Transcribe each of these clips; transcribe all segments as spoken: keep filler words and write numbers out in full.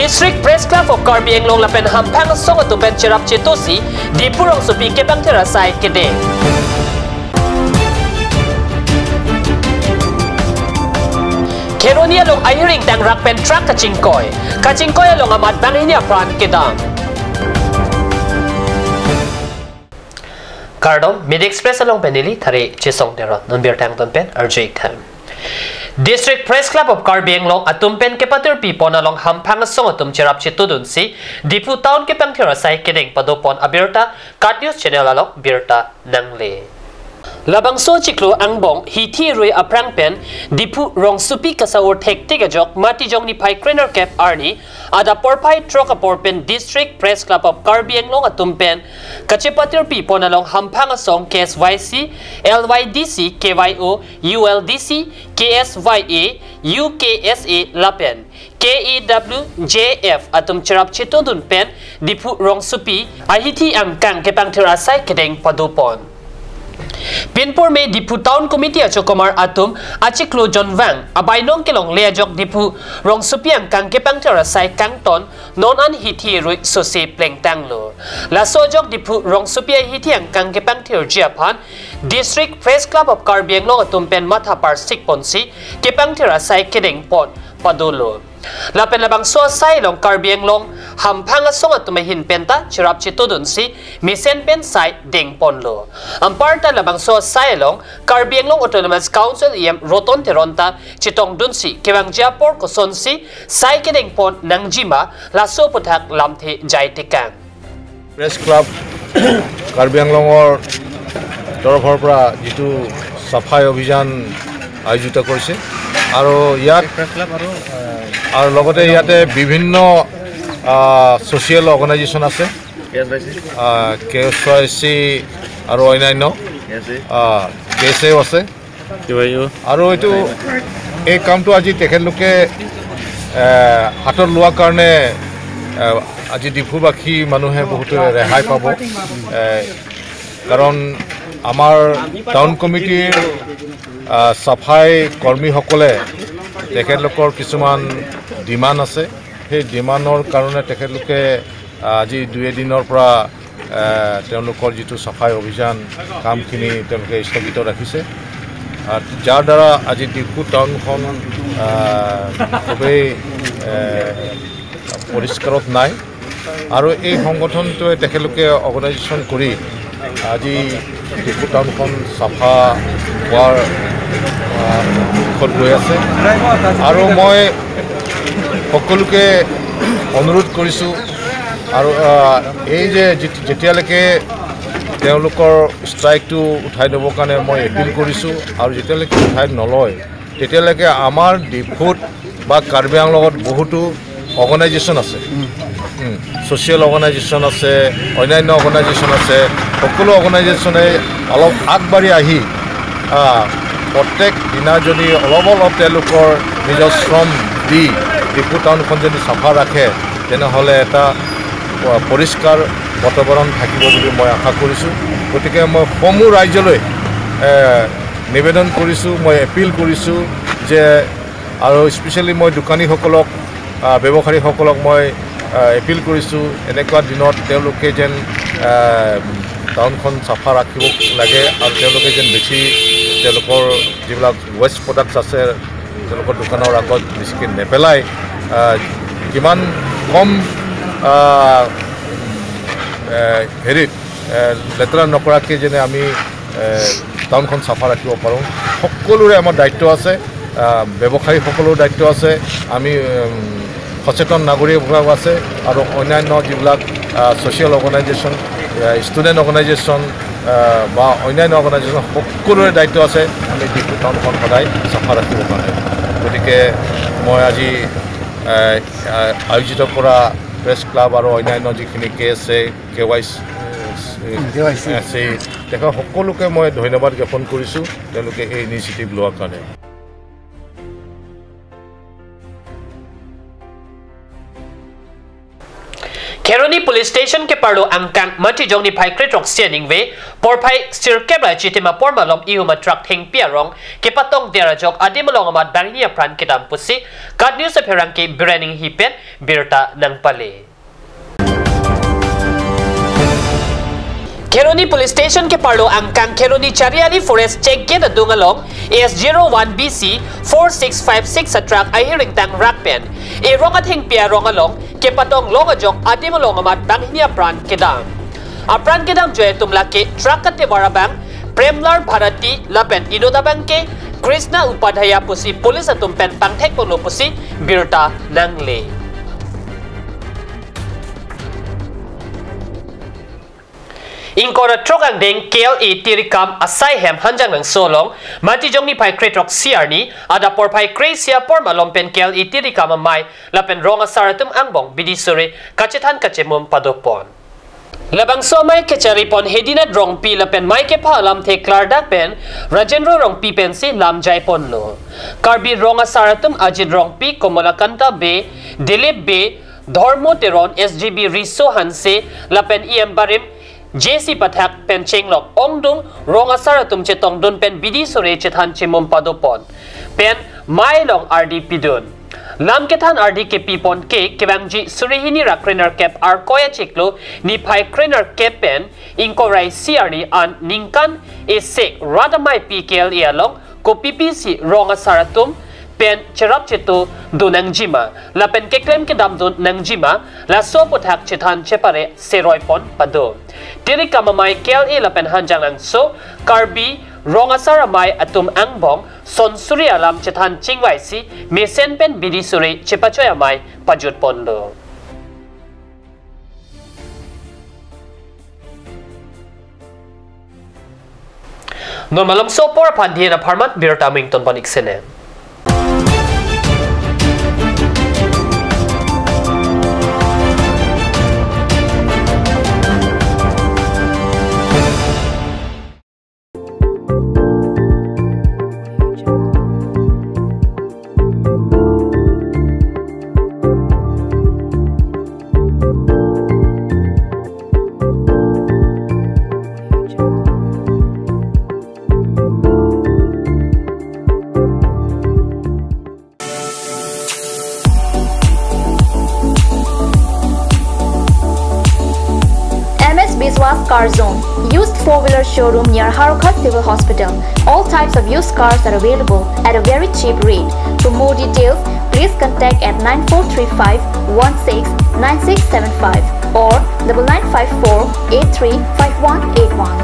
District Press Club of Karbi Anglong lapen hamphang asong atum pen cherap chetusi Diphu rongsopi kepangthir asai kedeng. Kheroni along ahiring tangrak pen truck kachingkoi. Kachingkoi along amat banghini apran kedam. Kardom, Media Express along pen neli Thare Chesong Teron, non birta angton pen arju-ik tha. District Press Club of Karbi Anglong atum pen kepatirpi pon along hamphang asong atum cherap chetudunsi Diphu town kepangthir asai kedeng pado pon abirta KAT News channel along birta nangle. Labangso achiklo angbong hithi rui aphrang pen Diphu rongsopi kasa-ur thektik ajok Matijong niphai krenerkep arni adap porphai throk apor pen District Press Club of Karbi Anglong atum pen kachepatirpi pon along hamphang asong K S Y C, L Y D C, K Y O, U L D C, K S Y A, U K S A lapen K A W J F atum cherap chetudun pen Diphu rongsopi ahithi angkang kepangthir asai kedeng pado pon. Pinpur me Diphu Town Committee achokomar atum achiklo jonvang abainong kelongle ajok Diphu rongsopi angkang kepangthir asai kangton non an hithi rui sose plengtanglo. Laso ajok Diphu rongsopi ahithi angkang kepangthirji aphan District Press Club of Karbi Anglong atum pen matha parsik ponsi kepangthir asai kedeng pon padolo. Lapen labangso asai along Karbi Anglong hamphang asong atum ahin penta cherap chetudunsi mesen pen sai dengponlo. Anparta labangso asai along Karbi Anglong Autonomous Council E M Roton Teron ta chetongdunsi kevangji apor kosonsi sai kedengpon nangjima laso aputhak lamthe jai tekang. Press club Karbi আংলঙৰ তৰফৰ পৰা যিটো চাফাই অভিযান আয়োজিত কৰিছে আৰু ইয়াত প্ৰেছ ক্লাব আৰু, আহ, আৰু লগতে ইয়াতে বিভিন্ন, আহ, ছ'চিয়েল অৰ্গেনাইজেশ্যন আছে, কে এছ ৱাই চি। আহ, কে এছ ৱাই চি আৰু অন্যান্য, কে এছ এ। আহ, কে এছ এও আছে। কে ৱাই অ'। আৰু এইটো, এই কামটো আজি তেখেতলোকে, এ, হাতত লোৱাৰ কাৰণে, এ, আজি ডিফুবাসী মানুহে বহুতো ৰেহাই পাব। এ, কাৰণ আমাৰ টাউন কমিটিৰ, আ, চাফাই কৰ্মীসকলে তেখেতলোকৰ কিছুমান ডিমাণ্ড আছে। সেই ডিমাণ্ডৰ কাৰণে তেখেতলোকে, আ, আজি দুই এদিনৰ পৰা এ, তেওঁলোকৰ যিটো চাফাই অভিযান কামখিনি তেওঁলোকে স্থগিত ৰাখিছে। আ, যাৰ দ্বাৰা আজি ডিফু টাউনখন, আ, খুবেই, এ, পৰিষ্কাৰত নাই। আৰু এই সংগঠনটোৱে তেখেতলোকে অৰ্গেনাইজেশ্যন কৰি আজি ডিফু টাউনখন চাফা হোৱাৰ, আ, দিশত গৈ আছে। আৰু মই সকলোকে অনুৰোধ কৰিছোঁ আৰু, আ, এই যে যেতি-, যেতিয়ালৈকে তেওঁলোকৰ ষ্ট্ৰাইকটো উঠাই ল'বৰ কাৰণে মই এপিল কৰিছোঁ আৰু যেতিয়ালৈকে উঠাই নলয়, তেতিয়ালৈকে আমাৰ ডিফুত বা কাৰ্বি আংলঙত বহুতো অৰ্গেনাইজেশ্যন আছে। উম, ছ'চিয়েল অৰ্গেনাইজেশ্যন আছে, অন্যান্য অৰ্গেনাইজেশ্যন আছে। সকলো অৰ্গেনাইজেশ্যনে অলপ আগবাঢ়ি আহি, আ, প্ৰত্যেক দিনা যদি অলপ অলপ তেওঁলোকৰ নিজৰ শ্ৰম দি ডিফু টাউনখন যদি চাফা ৰাখে, তেনেহ'লে এটা প-, পৰিষ্কাৰ বাতাবৰণ থাকিব বুলি মই আশা কৰিছোঁ। গতিকে মই সমূহ ৰাইজলৈ, এ, নিবেদন কৰিছোঁ, মই এপিল কৰিছোঁ যে, আৰু স্পেচিয়েলি মই দোকানীসকলক, আ, ব্যৱসায়ীসকলক মই, আ, এপিল কৰিছোঁ, এনেকুৱা দিনত তেওঁলোকে যেন, আ, টাউনখন চাফা ৰাখিব লাগে আৰু তেওঁলোকে যেন বেছি তেওঁলোকৰ যিবিলাক ৱেষ্ট প্ৰডাক্টছ আছে, তেওঁলোকৰ দোকানৰ আগত বেছিকৈ নেপেলাই, আহ, কিমান কম, আহ, এ, হেৰিত, এ, লেতেৰা নকৰাকৈ যেনে আমি, এ, টাউনখন চাফা ৰাখিব পাৰোঁ। সকলোৰে আমাৰ দায়িত্ব আছে, আহ, ব্যৱসায়ীসকলৰো দায়িত্ব আছে। আমি, উম, সচেতন নাগৰিকসকল আছে আৰু অন্যান্য যিবিলাক, আহ, ছ'চিয়েল অৰ্গেনাইজেশ্যন, আহ, ষ্টুডেণ্ট অৰ্গেনাইজেশ্যন, আহ, বা অন্যান্য অৰ্গেনাইজেশ্যন সকলোৰে দায়িত্ব আছে আমি ডিফু টাউনখন সদায় চাফা ৰাখিবৰ কাৰণে। গতিকে মই আজি, আহ, আহ, আয়োজিত কৰা প্ৰেছ ক্লাব আৰু অন্যান্য যিখিনি কে এছ এ, K Y C, K Y C. এছ এ, তেখেত সকলোকে মই ধন্যবাদ জ্ঞাপন কৰিছোঁ তেওঁলোকে এই ইনিচিয়েটিভ লোৱাৰ কাৰণে। Kheroni Police Station keparlo angkang Matijong niphai kre-throksi aningve porphai sirkep ra chitim apor malom ihum a-truck thengpi arong kepatong der ajok adim along amat banghini apran kedam pusi KAT News apherangke Biren Inghi pen birta nangpale. Kheroni Police Station keparlo angkang Kheroni Chariali Forest Check Gate adung along S zero one B C four six five six a-truck ahiring tangrak pen erong athengpi arong along kepatong long ajok adim along amat banghini apran kedam. Apran kedam joi atum lake truck katevar abang Premlal Bharati lapen inut abang ke Krishna Upadhyaya pusi police atum pen pangthek ponlo pusi birta nangle. Ingkoi ra throk angdeng K L A tirikam asai hem Hanjanglangso along Matijong niphai kre-throksi arni adap porphai kre-isi apor malom pen K L A tirikam amei lapen rong asar atum angbong bidi sore kachethan kachemum padopon. Labangso amei kechari pon Hedinath Rongpi lapen mei kepha alamthe klardak pen Rajendra Rongpi pensi lam jai ponlo. Karbi rong asar atum Ajit Rongpi, Komalakanta Bey, Dilip Bey, Dhormo Teron, S G B Riso Hanse lapen E M barim J C Pathak pen chenglok ongdung rong asar atum chetongdun pen bidi sore chethan chemum padopon pen mei along ardi pidun. Lam kethan ardi kepi pon ke kevangji suri hini ra krenerkep Arkoi achiklo niphai krenerkep pen ingkoi ra isi arni an ningkan esek rat ameipi K L A along kopipi si rong asar atum pen cherap chetu do nangjima lapen keklem kedam do nangjima, laso aphuthak chethan chepare seroi pon pado. Tirikam amei K L A lapen Hanjanglangso Karbi rong asar amei atum angbong son suri alam chethan chingvaisi mesen pen bidi sore chepachoi amei pajut ponlo. Non malomso apor aphan dien apharman birta mington pon ik sene. M S Biswas Car Zone, used four-wheeler showroom near Howraghat Civil Hospital. All types of used cars are available at a very cheap rate. For more details, please contact at nine four three five one six nine six seven five or double nine five four eight three five one eight one.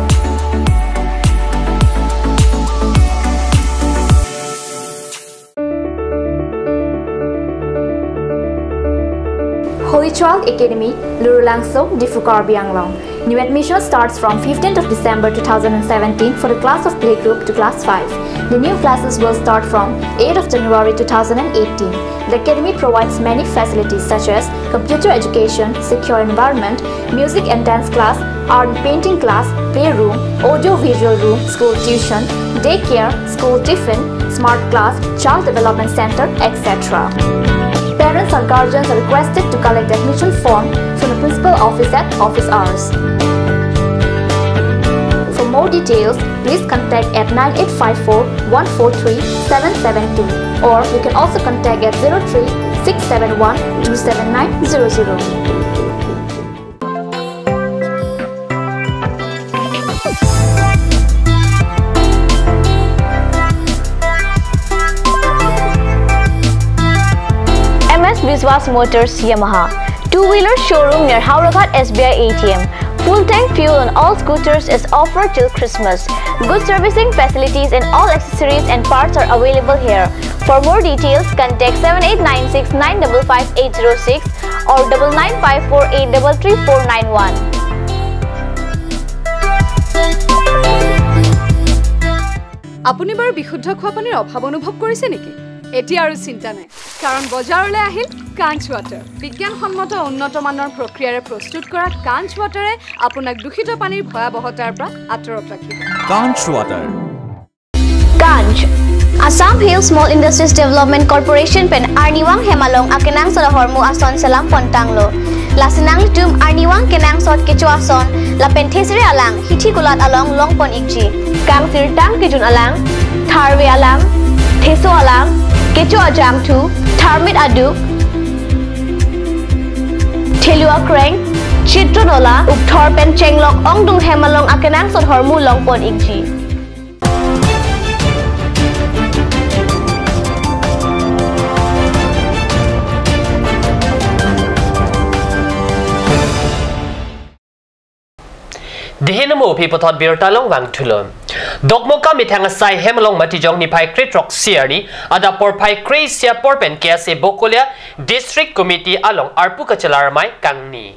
Holy Child Academy, Lurulangso, Diphu Karbi Anglong. New admission starts from fifteenth of December two thousand and seventeen for the class of playgroup to class five. The new classes will start from eighth of January two thousand and eighteen. The academy provides many facilities such as computer education, secure environment, music and dance class, art and painting class, playroom, audio visual room, school tuition, daycare, school tiffin, smart class, child development center, et cetera. Parents or guardians are requested to collect the admission form from the principal office at office hours. For more details, please contact at nine eight five four one four three seven seven two, or you can also contact at zero three six seven one two seven nine zero zero. M S Biswas Motors Yamaha, two-wheeler showroom near Howraghat S B I A T M. Full tank fuel on all scooters is offered till Christmas. Good servicing facilities and all accessories and parts are available here. For more details, contact seven eight nine six nine double five eight zero six or double nine five four eight double three four nine one. আপুনি বাৰু বিশুদ্ধ খোৱা পানীৰ অভাৱ অনুভৱ কৰিছে নেকি? এতিয়া আৰু চিন্তা নাই, কাৰণ বজাৰলৈ আহিল কাঞ্চ ৱাটাৰ। বিজ্ঞানসন্মত উন্নত মানৰ প্ৰক্ৰিয়াৰে প্ৰস্তুত কৰা কাঞ্চ ৱাটাৰে আপোনাক দূষিত পানীৰ ভয়াৱহতাৰ পৰা আঁতৰত ৰাখিব। Kanch Water. Kanch, Assam Hill Small Industries Development Corporation pen arnivang hem along akenangsot ahormu ason selam pontanglo. Lasi nanglitum arnivang kenangsot kecho ason lapen thesere alang hithi kulat along longpon ikji. Kangsirtang kejun alang, tharve alang, theso alang, kecho ajangthu, tharmit aduk, thelu akreng, chitron ola, ukthor pen chenglok ongdung hem along akenangsot ahormu longpon ikji. Dei heno mo aphi puthot birta along vangthulo. Dokmoka methang asai hem along Matijong niphai kre-throksi arni adap porphai kre-isi apor pen K S A Bokolia District Committee along arpu kachelar amei kangni.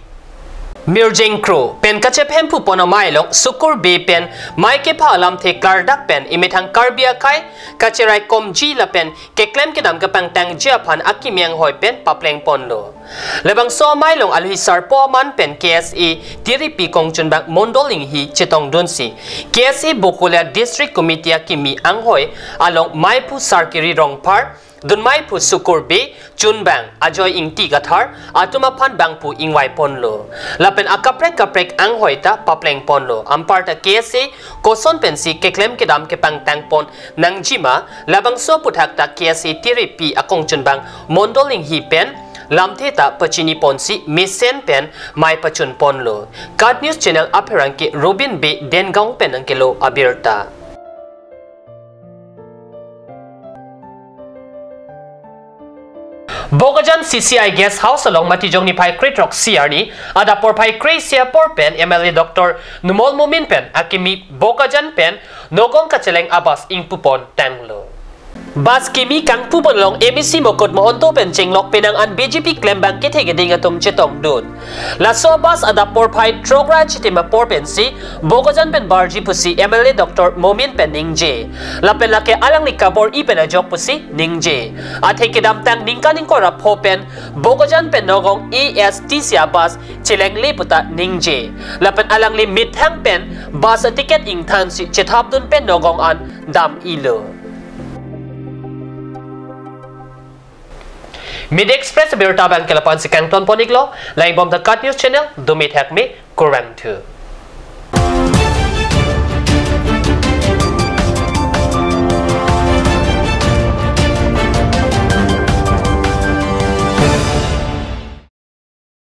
Mirjeng kro pen kachephem phupon amei along Sukur Bey pen mei kepha alamthe klardak pen emethang Karbi akhei kacheraikomji lapen keklem kedam kepangtangji aphan akimi anghoi pen paplengponlo. Labangso amei along alohi sarpo aman pen K S A tiripi kongchunbang Mondol Inghi chetongdunsi K S A Bokolia District Committee akimi anghoi along meiphu Sarkiri Rongphar, dunmeiphu Sukur Bey, chunbang Ajoy Ingti Kathar atum aphan bangphu ingvaiponlo. Lapen akaprek kaprek anghoi ta paplengponlo. Anparta K S A koson pensi keklem kedam kepangtangpon nangjima, labangso aphuthak ta K S A tiripi akongchunbang Mondol Inghi pen lamthe ta pachiniponsi mesen pen mei pachunponlo. KAT News Channel apherangke Robin Bey Dengaon pen nangkelo abirta. Bokajan C C I Guest House along Matijong niphai kre-throksi arni adap porphai kre-isi apor pen M L A Doctor Numal Momin pen akimi Bokajan pen Nagaon kacheleng abus ingpupon tanglo. Bus kimi kangpupon along M A C Mukut Mahanta pen chenglok penang an B J P klembang kethe keding atum chetongdun. Laso abus adap porphai throk ra chitim apor pensi Bokajan pen barji pusi M L A Doctor Momin pen ningje. Lapen lake alangli kabor-i pen ajok pusi ningje. Athe kedamtang ningkan ingkoi ra pho pen Bokajan pen Nagaon A S T C abus chelengle puta ningje. Lapen alangli methang pen bus ticket ingthansi chethapdun pen Nagaon an dam-ilo. Media Express abirta abang ke la-an si kangtonpon iklo, langbom ta KAT News Channel, dumi thakme, kurvangthu.